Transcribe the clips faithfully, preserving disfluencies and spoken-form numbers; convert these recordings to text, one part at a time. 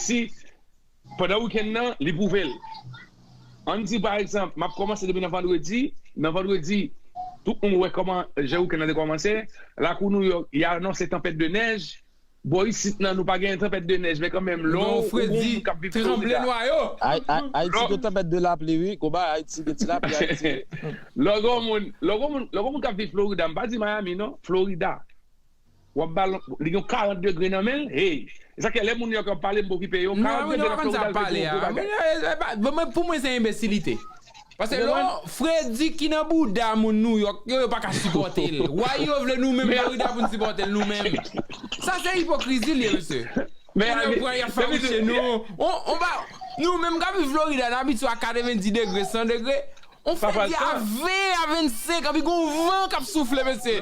si pandan wikenn nan, li pwouve l. Ann di, pa egzanp, m ap kòmanse depi nan vandredi. Nan vandredi, tout moun wè kòman jan wikenn nan te kòmanse. Lakou Nouyòk, y anonse tanpèt de nèj. Bò isit nan, nou pa gen tanpèt de nèj, men kanmenm, lè w gon moun k ap viv Florida, Ayiti gen tanpèt de lapli, wi. Koba, Ayiti gen ti lapli, Ayiti. Lè w gon moun, lè w gon moun, lè w gon moun k ap viv Florida, m pa di Miami, non, Florida. W ap ba l, li gen karant degre nan men l, hey! E sa k fè lè moun Nouyòk ap pale, m pa okipe yo. Karant degre nan Florida, se yon gwo bagay. Pou mwen, se enbesilite. Paske lè fredi ki nan bouda moun Nouyòk yo, yo pa ka sipòte l. Why yo vle nou menm Florida pou n sipòte l nou menm? Sa se ipokrizi l ye, mesye. Kounye a pran y ap fabriche nou. On, on ba, nou menm k ap viv Florida, n abitye a katrevendi degre, san degre. On fredi a ven, a vennsenk, anpi gon van k ap soufle, mesye.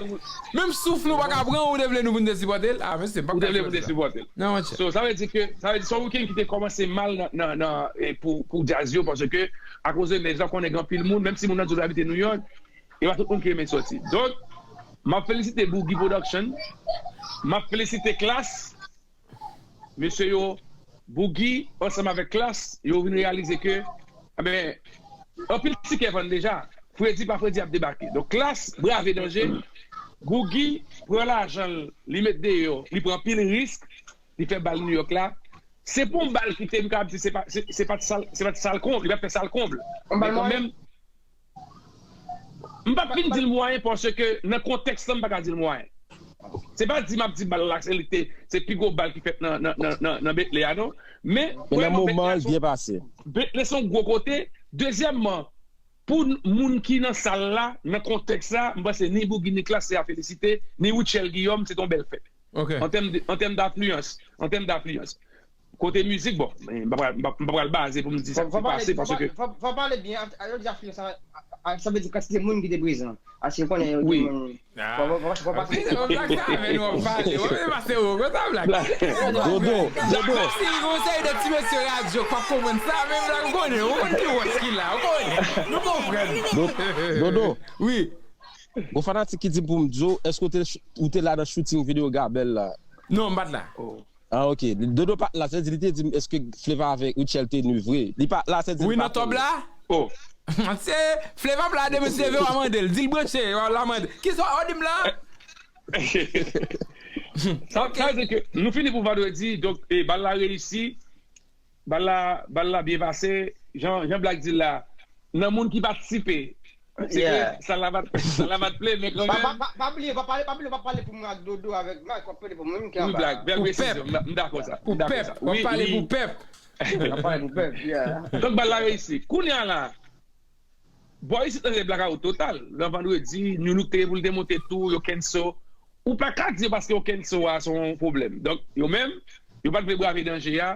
Menm souf nou pa ka pran, ou te vle nou pou n te sipòte l? Ah, mesye, m p ap ka sipòte sa. Non, monchè. So, sa vle di ke, sa vle di, se yon wikenn ki te kòmanse mal nan, nan, nan, eh, pou, pou djaz yo, paske akoz de nèj la, konnen gen anpil moun, menm si moun nan di w l abite Nouyòk, e pa tout moun ki renmen sòti. Donk, m ap felisite Boogie Production, m ap felisite Klass, mesye yo, Boogie, ansanm avèk Klass, yo vin reyalize ke, enben, anpil tikè vann deja. Fredi pa fredi, y ap debake. Donk, Klass brave danje. Boogie pran lajan l, li met deyò, li pran anpil risk, li fè bal Nouyòk la. Se pa yon bal ki te, m kapab di, se pa, se, se pa t sal, se pa t sal konb, li pa t fè sal konb. Men kanmenm, m p ap vin di l mwayen, paske nan kontèks lan, m pa ka di l mwayen. Se pa di m ap di bal la, se li te, se pi gwo bal ki fèt nan, nan, nan, nan, nan Bentley a, non. Men, premyèman, Bentley a se yon, Bentley se yon gwo kote. Dezyèmman, pou n-, moun ki nan sal la, nan kontèks la, m panse ni Boogie ni Klass se a felisite, ni Rutshelle Guillaume, se te yon bèl fèt. An tèm de, an tèm d afliyans, an tèm d afliyans. Kote mizik, bon, m pa pral, m pa, m pa pral baze pou m di sa ki pase, paske. Fò, fò pale byen, a, a, yo di afliyans, sa, a, a, sa vle di kantite moun ki te prezan. Paske w konnen, yo di moun. Fò, fò, fò, fò pase. Blag sa avè nou w ap pale. W ap pase wo konsa, Blag. Dodo, Dodo. Mèsi, gon seri de ti mesye radyo k p ap konprann sa, men Blag, ou konnen, ou konn ki wòch ki la, ou konnen. Nou konprann. Dodo. Wi. Gon fanatik ki di m pou m di w, èske w te, ou te la nan shooting videyo Gabèl la? Non, m pa t la. Ah, ok. Dodo pa t la, sa vle di li te di m èske Fleva avèk Rutshelle te nu vre. Li pa t la, sa vle di li pa konnen. Wi, nan tòb la? Oh. Se Fleva p la, demen se leve w a mande l. Di l branche, w a mande. Kisa w di m la? Sa, sa vle di ke nou fini pou vandredi, donk, e, bal la reyisi. Bal la, bal la byen pase. Jan, jan Black di l la, nan moun ki patisipe, se ke sal la pa t, sal la pa t plen, men kanmenm. Pa, pa, pa, pa bliye, pa pale, pa bliye, pa pale pou mwen ak Dodo, avèk Black, w ap pale pou mwen menm ki anba. Wi, Black, bèl presizyon, m, m dakò sa. M dakò sa. Wi, pale pou pèp. W ap pale pou pèp, yeah. Donk, bal la reyisi. Kounye a la, bò isit lan se blakawout total. Nan vandredi, Nu Look te gen pou l te monte tou, yo cancel. Ou pa ka di yo paske yo cancel a se yon pwoblèm. Donk, yo menm, yo pa t vle brave danje a,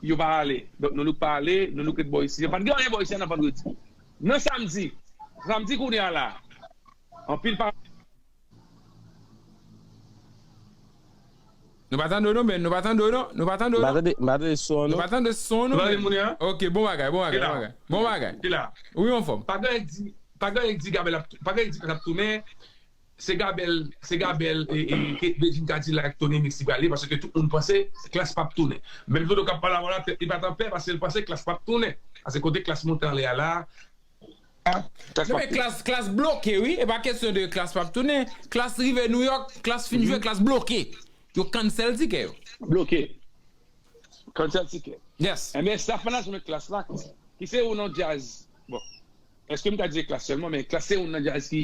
yo pa ale. Donk, Nu Look pa ale, Nu Look ret bò isi. Yo pa t gen anyen bò isi a nan vandredi. Nan samdi, samdi kounye a la, anpil pa. Nou pa tande w non, Ben, nou pa tande w non, nou pa tande w non. M pa tande, m pa tande son an non. Nou pa tande son an non, Ben. Nou tande moun yo? Ok, bon bagay, bon bagay, bon bagay. Bon bagay. Ki la? Wi, anfòm. Pa gen anyen k di, pa gen anyen k di Gabèl ap, pa gen anyen k di Klass ap tounen. Se Gabèl, se Gabèl, e, e, ke Bedjine Cadillac ak Tony Mix ki prale, paske tout moun panse Klass p ap tounen. Menm Dodo k ap pale avè w la, tèt li pa t an pè, paske l panse Klass p ap tounen. Paske kote Klass monte anlè a la, Klass p ap tounen. Non, men Klass, Klass bloke, wi. E pa kesyon de Klass p ap tounen. Klass rive Nouyòk, Klass fin jwe, Klass bloke. Yo cancel tikè yo. Bloke. Cancel tikè. Yes. Enben, staff management Klass la, ki se youn nan djaz, bon, èske m ka di Klass sèlman, men Klass se youn nan djaz ki,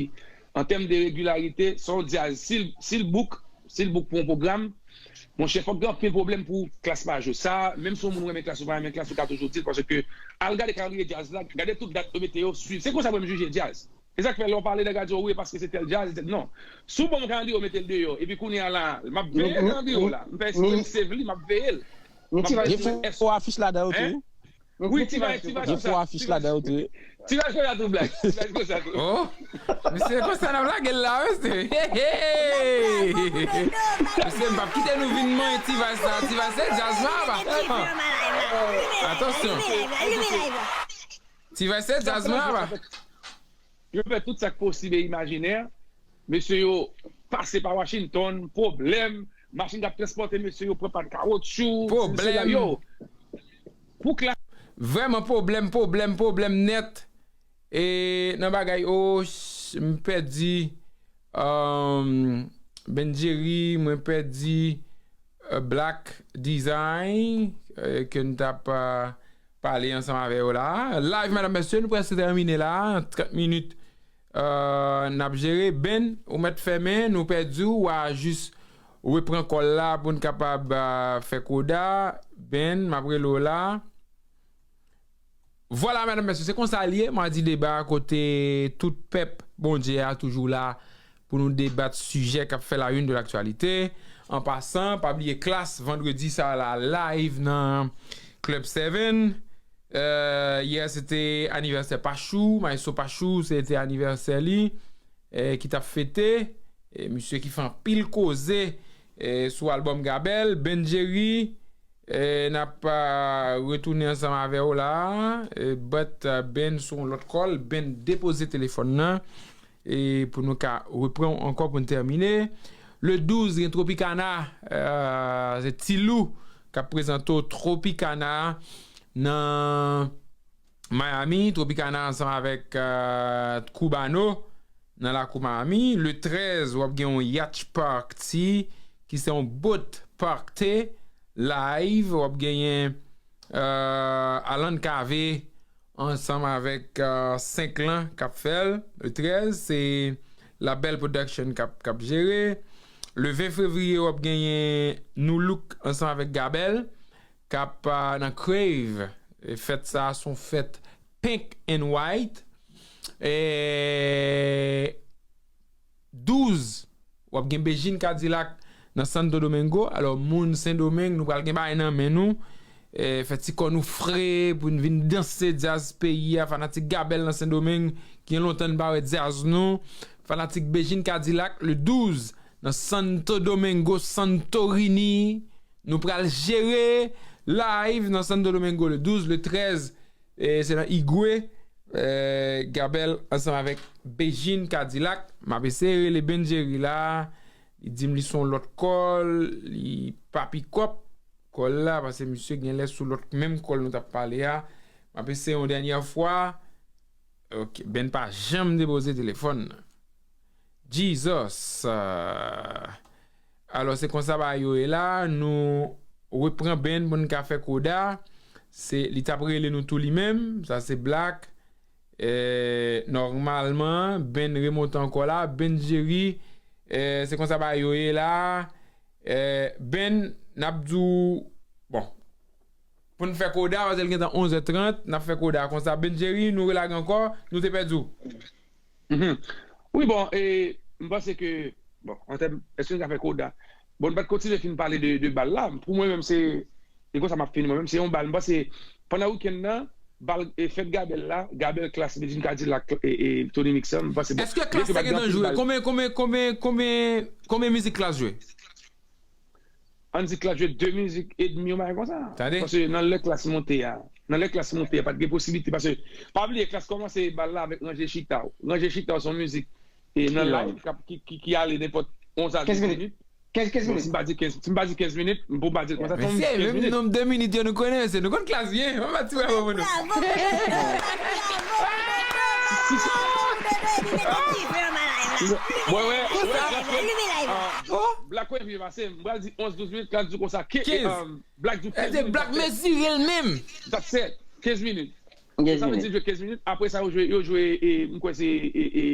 an tèm de regilarite, se yon djaz, si l, si l book, si l book pou yon pwogram, monchè, fòk gen anpil pwoblèm pou Klass pa jwe. Sa, menm si yon moun renmen Klass ou pa renmen Klass, ou ka toujou di l, paske al gade kalandriye djaz la, gade tout dat yo mete yo swiv. Se konsa pou m jije djaz. E sa k fè lè w pale nan radyo, wi, paske se tèl djaz, se tèl, non. Si w ban m yon kalandriye, w mete l deyò, epi kounye a la, m ap veye kalandriye w la. M fè eksprè, m save li, m ap veye l. Gen fo afich ladan yo tou, wi. Wi, T-Vice, T-Vice konsa. Gen fo afich ladan yo tou, wi. T-Vice konsa tou, Black. T-Vice konsa tou. Oh! Mesye, konsa n ap lage l la, mesye. Hey, hey! Mesye, m p ap kite nou vin manyen T-Vice la. T-Vice se djaz la, ba. Atansyon. T-Vice se djaz la, ba. Yo fè tout sa k posib e imajinè. Mesye yo pase pa Washington, pwoblèm, machin k ap transpòte mesye yo pran pann kawotchou, sesi sela, Pwoblèm. Yo, pou klas. Vrèman pwoblèm, pwoblèm, pwoblèm nèt. E nan bagay, o, ch- m pèdi um, Benjerry, mwen pèdi uh, Black Design uh, ke n t ap uh, pale ansanm avè yo la. Live, medam, mesye, nou prèske tèmine la. Trant minit uh, n ap jere. Ben, ou mèt fèmen, nou pèdi w, w a jis repran kòl la pou n kapab uh, fè koda. Ben, m ap rele w la. Vwala, medam, mesye, se konsa l ye. Madi deba kote tout pèp Bondye a toujou la pou nou debat sijè k ap fè la une de l'actualité. An pasan, pa bliye klas vandredi sa la live nan Club Seven. Euh, yè se te anivèsè Pachou, Maestro Pachou, se te anivèsè li eh, ki t ap fete. Eh, misye ki fè anpil koze eh, sou albòm Gabel, Ben Jerry, eh, n ap uh, retounen ansanm avè w la. Eh, but uh, Ben sou yon lòt kòl, Ben depoze telefòn nan e pou nou ka repran ankò pou n tèmine. Le douz, gen Tropicana, uh, se Tilou k ap prezante w Tropicana nan Miami, Tropicana ansanm avèk uh, Cubano nan lakou Miami. Le trèz, w ap gen yon yacht party ki se yon boat party live. W ap genyen uh, Alan Cavé ansanm avèk uh, Senklan k ap fè l. Le trèz, se La Belle Production k ap, k ap jere. Le ven fevriye, w ap genyen Nou Look ansanm avèk Gabel k ap uh, nan Crave. E fèt sa a se yon fèt pink and white. E douz, w ap gen Bejin Kadilak nan Santo Domingo. Alò, moun Sendomeng, nou pral gen bagay nan men nou. E, fè ti kò nou fre pou n vin danse djaz peyi a. Fanatik Gabel nan Sendomeng, gen lontan n pa wè djaz nou. Fanatik Bejin Kadilak, le douz, nan Santo Domingo, Santorini. Nou pral jere live nan Santo Domingo le douz, le trèz, e se nan Igwe, eh, Gabel ansanm avèk Bejin Kadilak. M ap eseye rele Ben Jerry la. Li di m li se yon lòt kòl, li pa pikòp kòl la, paske misye genlè sou lòt menm kòl nou t ap pale a. M ap eseye yon dènyè fwa. Ok, Ben pa janm depoze telefòn nan. Jesus. Ah. Alò, se konsa bagay yo ye la. Nou repran Ben pou n ka fè koda. Se, li t ap rele nou tou li menm. Sa se Black. Eh, nòmalman, Ben remonte ankò la. Ben Jerry. Eh, se konsa bagay yo ye la. Eh, Ben, n ap di w, bon, pou n fè koda, paske l gentan onz è trant, n ap fè koda konsa. Ben Jerry, nou relage ankò, nou te pèdi w. Mhm. Wi, bon, e, m panse ke, bon, an tèm, èske n ka fè koda? Bon, n pa t kontinye fin pale de, de bal la. Pou mwen menm, se, e konsa m ap fini mwen menm, se yon bal. M panse, pandan wikenn nan, bal, e, fèt Gabel la, Gabel Klass, Medjine Kadilak, e, e, Tony Mix lan, m panse, bon, Èske Klass te gentan jwe? Konbyen, konbyen, konbyen, konbyen, konbyen mizik Klass jwe? Ann di Klass jwe de mizik edmi, yon bagay konsa. Tande. Paske nan lè Klass monte a, nan lè Klass monte a, pa t gen posiblite. Paske, pa bliye, Klass kòmanse bal la avèk Ranje Chita w. Ranje Chita w se yon mizik e nan live k ap, ki, ki, ki ale nenpòt onz a douz minit. Kenz, kenz Bon, minit. Si m pa di kenz, si m pa di kenz minit, m pou m pa di l konsa. Se yon Mesye, kenz menm minit. Nonm de minit yo nou konnen, mesye. Nou konn Klass byen. Mwen pa ti wè mwen non. Bravo, bravo, bravo, bravo, bravo, Dodo, li mete dife nan live la. Mwen wè, mwen wè, Alime live la. ah, Black Wave vye pase, m pral di onz douz minit, Klass di konsa, ke, Kenz. um, Black di E kenz se minit. Black mezire l menm. That's it. Kenz minit. Kenz Sa vle di minit. jwe kenz minit. Apre sa, yo jwe, yo jwe, e, m kwè se, e, e,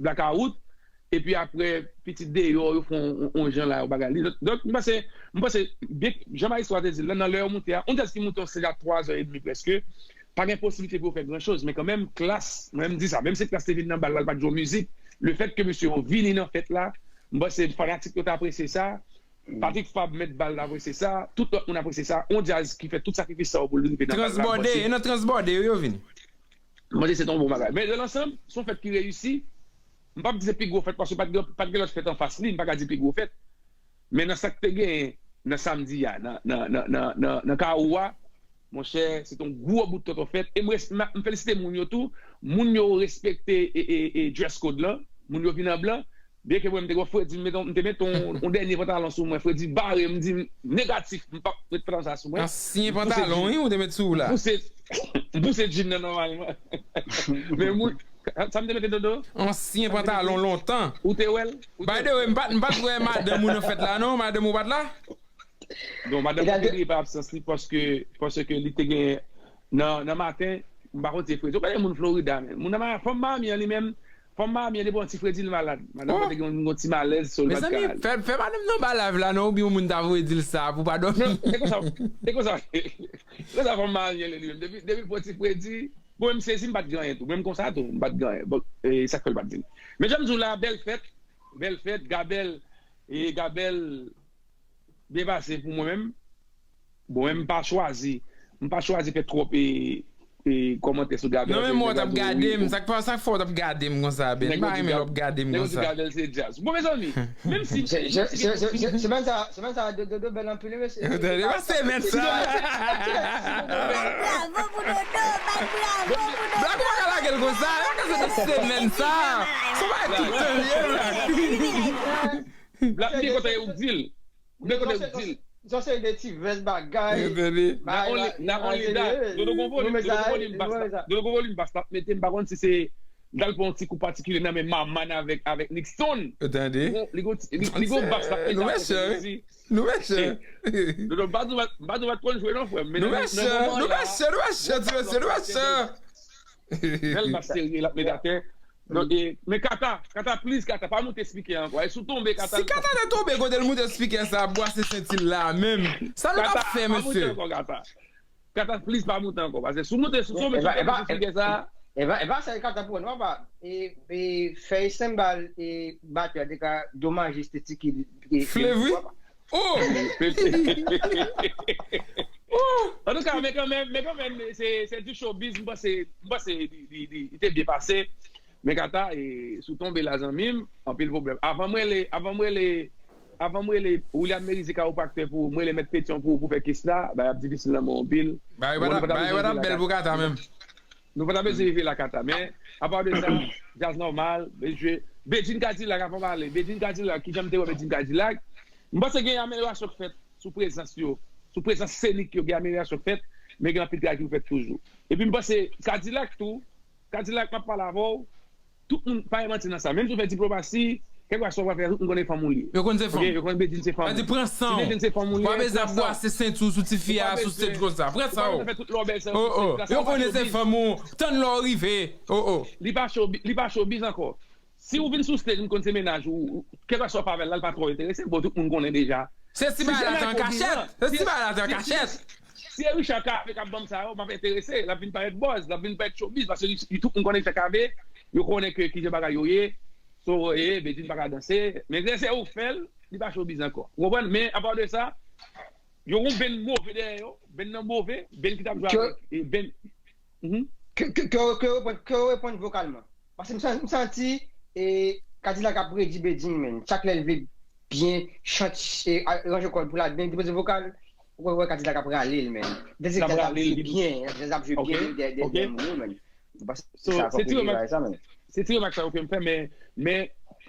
Blackout. Epi apre, pitit deyò, yo fè yon, yon jan la, yon bagay. Li, donk, m panse, m panse, byen, jan Maestro a te di l, nan, nan lè yo moute a, yon djaz ki moute yon stage a twa zè edmi prèske, pa gen posiblite pou yo fè gran choz, men kanmenm, Klass, mwen m di sa, menm si Klass te vin nan bal la, l pa t jwe yon mizik, le fèt ke mesye yo vini nan fèt la, m panse fanatik yo t apresye sa, Patrick Fabre mèt bal la apresye sa, tout lòt moun apresye sa, yon djaz ki fè tout sakrifis sa yo pou l rive nan bal la, m Transbòde, panse e nan Transbòde yo, yo vini. Mwen di se te yon bon bagay. Men nan lansanm, se yon fèt ki reyisi. M p ap di se pi gwo fèt paske pa t gen, pa t gen lòt fèt anfas li, m pa ka di pi gwo fèt. Men nan sa k te genyen nan samdi a, nan, nan, nan, nan, nan, nan Kawou a, monchè, se te yon gwo bout tonton fèt. E m res- m, m felisite moun yo tou. Moun yo respekte e, e, e dress code lan. Moun yo vin an blan. Byenke mwen, m te gen fredi, m te met yon dènye pantalon sou mwen. Fredi bare m, di m negatif, m p ap met pantalon sa sou mwen. Ansyen pantalon, wi, ou te met sou ou la. M pouse, m pouse djin nan nòmalman. Men moun, sa m te mete, Dodo? Ansyen pantalon lontan. Ou te wè l? By the way, m pa t wè madanm ou nan fèt la, non? Madanm ou pa t la? Non, madanm mwen te griye pa absans li paske, paske li te gen nan, nan maten, m pa konn si se fredi. Ou konnen moun Florida, men. Moun nan, fanm Miami an li menm, fanm Miami an depi yon ti fredi li malad. Madanm mwen te gen yon ti malèz, so li pa t ka al. Mezanmi, fè, fè madanm nan ba live la non, oubyen yon moun ta voye di l sa pou pa dòmi. Non, se konsa, se konsa, se konsa fanm Miami an li menm. Depi, depi l pran ti fredi, bon, mwen m sezi, m pa t gen anyen tou. Mwen m konsa tou, m pa t gen anyen. Bon, e sa k fè l pa t di l. Men jan m di w la, bèl fèt, bèl fèt, Gabèl, e Gabèl, byen pase pou mwen menm. Bon, men m pa chwazi, m pa chwazi fè twòp e, e kòmantè sou Gabèl. Non, men mwen t ap gade m, sa k fè, sa k fè w t ap gade m konsa, Ben? M pa renmen lè w ap gade m konsa. Gabèl se djaz. Bon, mezanmi, menm si semèn sa, semèn sa, Dodo bèl anpil, wi, mesye. Tande, pa semèn sa. Bat bravo pou Dodo, bat bravo pou Dodo. Black ou pa ka lage l konsa, semèn sa. Se pa tout tan li ye la. Black, m gen kote ou di l. M gen kote ou di l. Yon seri de ti vès bagay. Na only, na only that. Dodo gon volim, Dodo gon volim bas la. Dodo gon volim bas la. Mete m pa konn si se l al pran yon ti kou patikilye nan men Maman avèk, avèk Nixon. Tande. Li gon, li gon bas la. Nou mechan, wi. Nou mechan. Dodo, m pa di w pa t konn jwe non, frè m. Nou mechan, nou mechan, nou mechan, ti mesye, nou mechan. Bèl bas serye l ap met atè. Donk, e, men Kata, Kata, please, Kata, pa moute spikè ankò. E si w tonbe, Kata. Si Kata te tonbe kote l moute spikè sa, bwase senti l la menm. Sa nou t ap fè, mesye? Kata, please, pa moute ankò. Paske si w moute, si w tonbe sou spikè sa. E pa, e pa sèl Kata pou wè, non, papa. E, e, fèy senbal, e, batè a te ka domaje estetik li. Flevri? Oh! Oh! Antouka, men kanmenm, men kanmenm, se, se di showbiz, m panse, m panse li, li, li, li te byen pase. Men Kata, e, si w tonbe la, zanmi m, anpil pwoblèm. Avan m rele, avan m rele, avan m rele William Merizier, chiropracteur, pou mwen rele Mèt Petyon pou, pou fè kes la, bagay ap difisil nan men w anpil. Bagay pa t ap bèl pou Kata menm. Nou pa ta bezwen rive la, Kata. Men, apa de sa, djaz nòmal, byen jwe. Bedjine Kadilak, avan pale. Bedjine Kadilak, kijan m te wè Bedjine Kadilak? M panse gen amelyorasyon k fèt sou prezans yo, sou prezans senik yo, gen amelyorasyon k fèt, men gen anpil travay ki pou fèt toujou. Epi m panse Kadilak tou, Kadilak, m ap pale avè w, tout moun, pa gen manti nan sa. Menm si w fè diplomasi, kèlkeswa sa w fè, tout moun konnen fanm ou li ye. Yo konn se fanm. Ok, yo konnen Bedjine se fanm ou. Sa di pran san w. Si Bedjine se fanm ou li ye, pran san w. Pa bezwen ap bwase senti w sou tifi a, sou stage konsa. Pran san w. Ou pa bezwen fè tout lòbèy sa yo sou stage la. Yo konnen se fanm ou. Tann lè w rive. Oh, oh. Li pa showbi-, li pa showbiz ankò. Si w vin sou stage, m konn se mennaj ou, ou, kèlkeswa sa w fè avè l la, l pa twò enterese, bon, tout moun konnen deja. Se si bagay la te an kachèt. Se si bagay la te an kachèt. Si e Richard Cavé k ap ban m sa yo, m ap enterese. L ap vin parèt buzz, l ap vin parèt showbiz, paske li, li, tout moun konnen Richard Cavé, yo konnen ke kijan bagay yo ye. So, e, Bedjine pa ka danse. Men lè se ou k fè l, li pa showbiz ankò. Ou konprann? Men, apa de sa, yo gon Ben move dèyè yo. Ben nan move, Ben ki t ap jwe avèk, e, Ben. Mhm. Ke, ke, ke, ke yo reponn, ke yo reponn vokalman. Paske m san-, m santi, e, Kadilak ap redi Bedjine, men. Chak lè l vle byen chante, e, a-, ranje kò l pou l al byen depoze vokal, ou wè Kadilak ap rale l, men. L ap rale l byen, l ap jwe byen dèyè, dèyè moun yo, men. Se ti remak sa, men. Se ti remak sa yo ke m fè, men, men,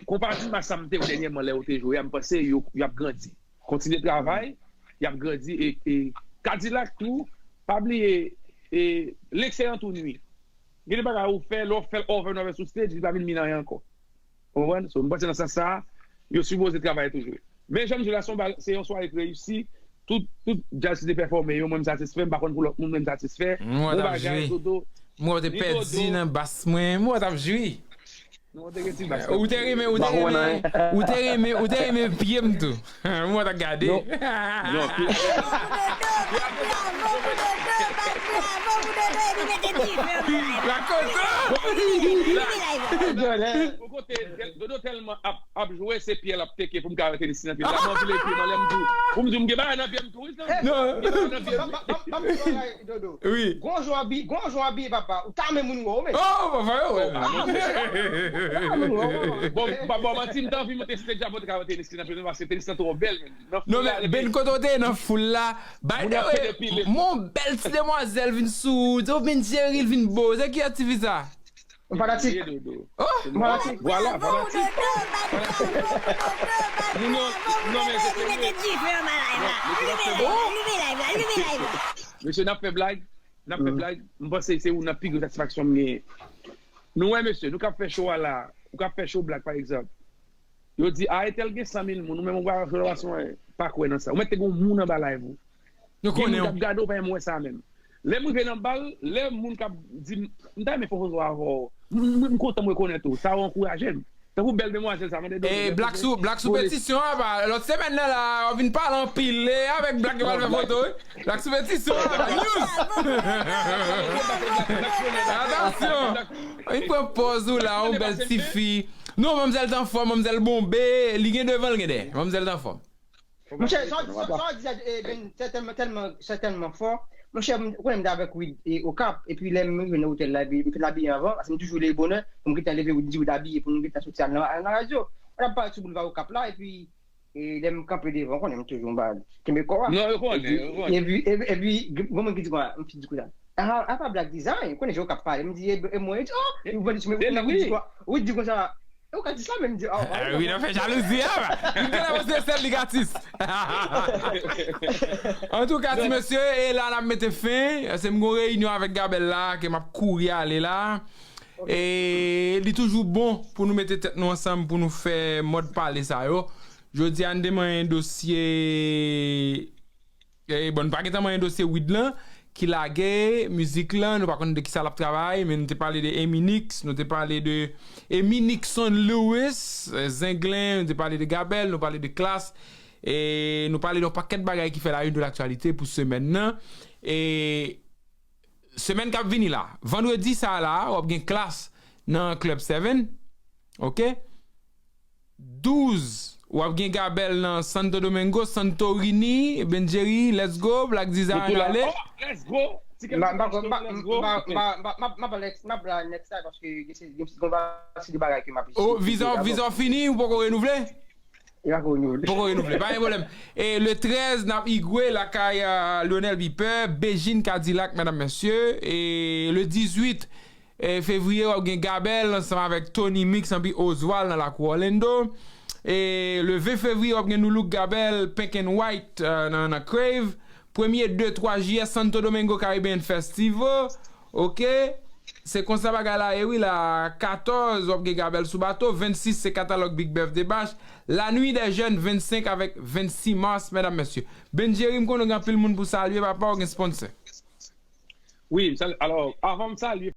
konpa di m a sa m te wè dènyèman lè yo te jwe a, m panse yo, y ap grandi. Kontinye travay, y ap grandi. E, e Kadilak tou, pa bliye, e, l'excellent ou nui. Gen de bagay ou fè, lè w fè l over nan sou stage, li pa vin min anyen ankò. Ou konprann? So, m panse nan sans sa a, yo sipoze travay toujou. Men jan m di w la, se yon ba-, se yon sware k reyisi. Tout, tout djaz ki te pèfòme yo, mwen m satisfè. M pa konn pou lòt moun, men m satisfè. Bon bagay, Dodo. Mwen te pèdi nan bas mwen, mwen t ap jwi. Ou te renmen, ou te renmen, ou te renmen, ou te renmen pye m tou. Mwen t ap gade. Non. Bravo pou Dodo, bat bravo pou Dodo, bat bravo pou Dodo, epi mete dife anba. Lakoto. Epi live. Ou kote Dodo tèlman ap, ap jwe, se pye l ap teke pou m ka wè tenis nan pye l la. M anvi leve pye m anlè m di w. Pou m di w m gen bagay nan pye m tou, wi. Non. M gen bagay nan pye m. Dodo. Wi. Gon jou abi-, gon jou abiye papa, ou ta men moun wè w, men. Oh, papa, yo, wè. Bon, pa ba w manti, m t anvi monte stage la pou te ka wè tenis ki nan pye m, paske tenis lan twò bèl, men. Non, men, Ben, kote w te ye nan foul la? By the way, mon bèl ti demwazèl vin sou ou, Ben Jerry vin bo. Se ki tifi sa? Fanatik. Oh, fanatik. Vwala, fanatik. Moun yo, non, men se serye. Mesye, n ap fè blag. Mesye, n ap fè blag. N ap fè blag. M panse se youn nan pi gwo satisfaksyon m genyen. Nou wè, mesye, nou k ap fè show a la. Ou k ap fè show blag, pa egzanp. Yo di, a, entèl gen san mil moun. Ou menm, ou pa fè, pa kwè nan sa. Ou mèt te gen yon moun anba live ou. Yo konnen w. Gen moun k ap gade w, pa menm wè sa menm. Lè m rive nan bal, lè moun k ap di m, m ta renmen fè foto avè w. M, m, m kontan m rekonèt ou. Sa yo ankouraje m. Tankou bèl demwazèl sa, mande Doni. Black sou, Black sou petisyon an, pa, lòt semèn nan la, w ap vin pale anpil, e avèk Black yo pral fè foto, wi. Black sou petisyon an, pa news. Atansyon. Vin pran pòz ou la, yon bèl ti fi. Non, manmzèl t anfòm, manmzèl bonbe, li gen devan, l gen dèyè. Manmzèl t anfòm. Monchè, sa w di, sa w di a, e, Ben, sètènman, tèlman, sètènman fò. Monchè, m, ou konnen m te avèk Wid e Okap, epi lè m rive nan otèl la, epi m fèk abiye anvan, paske m toujou leve bonè, pou m gentan leve Wid, di Wid abiye, pou nou gentan soti al nan, al nan radyo. N ap pale sou boulva Okap la, epi, e, lè m kanpe devan, ou konnen m toujou anba kenbe kò a. Non, yo konnen, yo konnen. Epi, epi, epi, epi, gon moun ki di konsa, m fin di konsa. A, a pa Black Design, ou konnen jan Okap pale, m di, e, e mwen, yo di, oh, Wid di konsa, Wid di konsa, E ou ka di sa menm di, oh, wi, nan fè jalouzi a. Li gen la se sèl li ka dis. Antouka, ti mesye, e la n ap mete fen. Se m gon reyinyon avèk Gabèl la, ke m ap kouri ale la. E li toujou bon pou nou mete tèt nou ansanm, pou nou fè mòd pale sa yo. Jodi a, n te manyen dosye E, bon, nou pa gentan manyen dosye Wid lan, ki lage mizik lan, nou pa konn de kisa l ap travay, men nou te pale de Eminix, nou te pale de Emi Nixon Lewis, e, Zenglen, nou te pale de Gabèl, nou pale de Klass, e nou pale de yon pakèt bagay ki fè la une de l'actualité pou semèn nan. E semèn k ap vini la, vandredi sa a la, w ap gen Klass nan Club Seven, oke? Douz, w ap gen Gabèl nan Santo Domingo, Santorini, Ben Jerry, let's go, Black Dizay, ann ale. Oh, let's go. Ticket, let's go. M ap ba next time paske gen se, gen se, gen se de bagay ke m ap eseye. Oh, viza, viza w fini, ou poko renouvle? Poko renouvle, pa gen pwoblèm. E le trèz, n ap Igwe, lakay, euh, Lionel Biper, Bejin Cadillac, medam, mesye. E le dizuit, e, fevriye, w ap gen Gabèl ansanm avèk Tony Mix anpi Oswald nan lakou Orlando. E le ven fevriye, w ap gen Nulook Gabèl, Pink and White, e, nan, nan Crave. Premye, de, twa jiyè, Santo Domingo Caribbean Festival. Oke? Se konsa bagay la ye, wi, la. Katòz, w ap gen Gabèl sou bato. Vennsis, se katalòg Big Bèf Debach. La Nuit des Jeunes, vennsenk avèk vennsis mas, medam, mesye. Ben Jerry, m konnen w gen anpil moun pou salye, papa, w gen sponsè. Wi, m salye. Alò, avan m salye,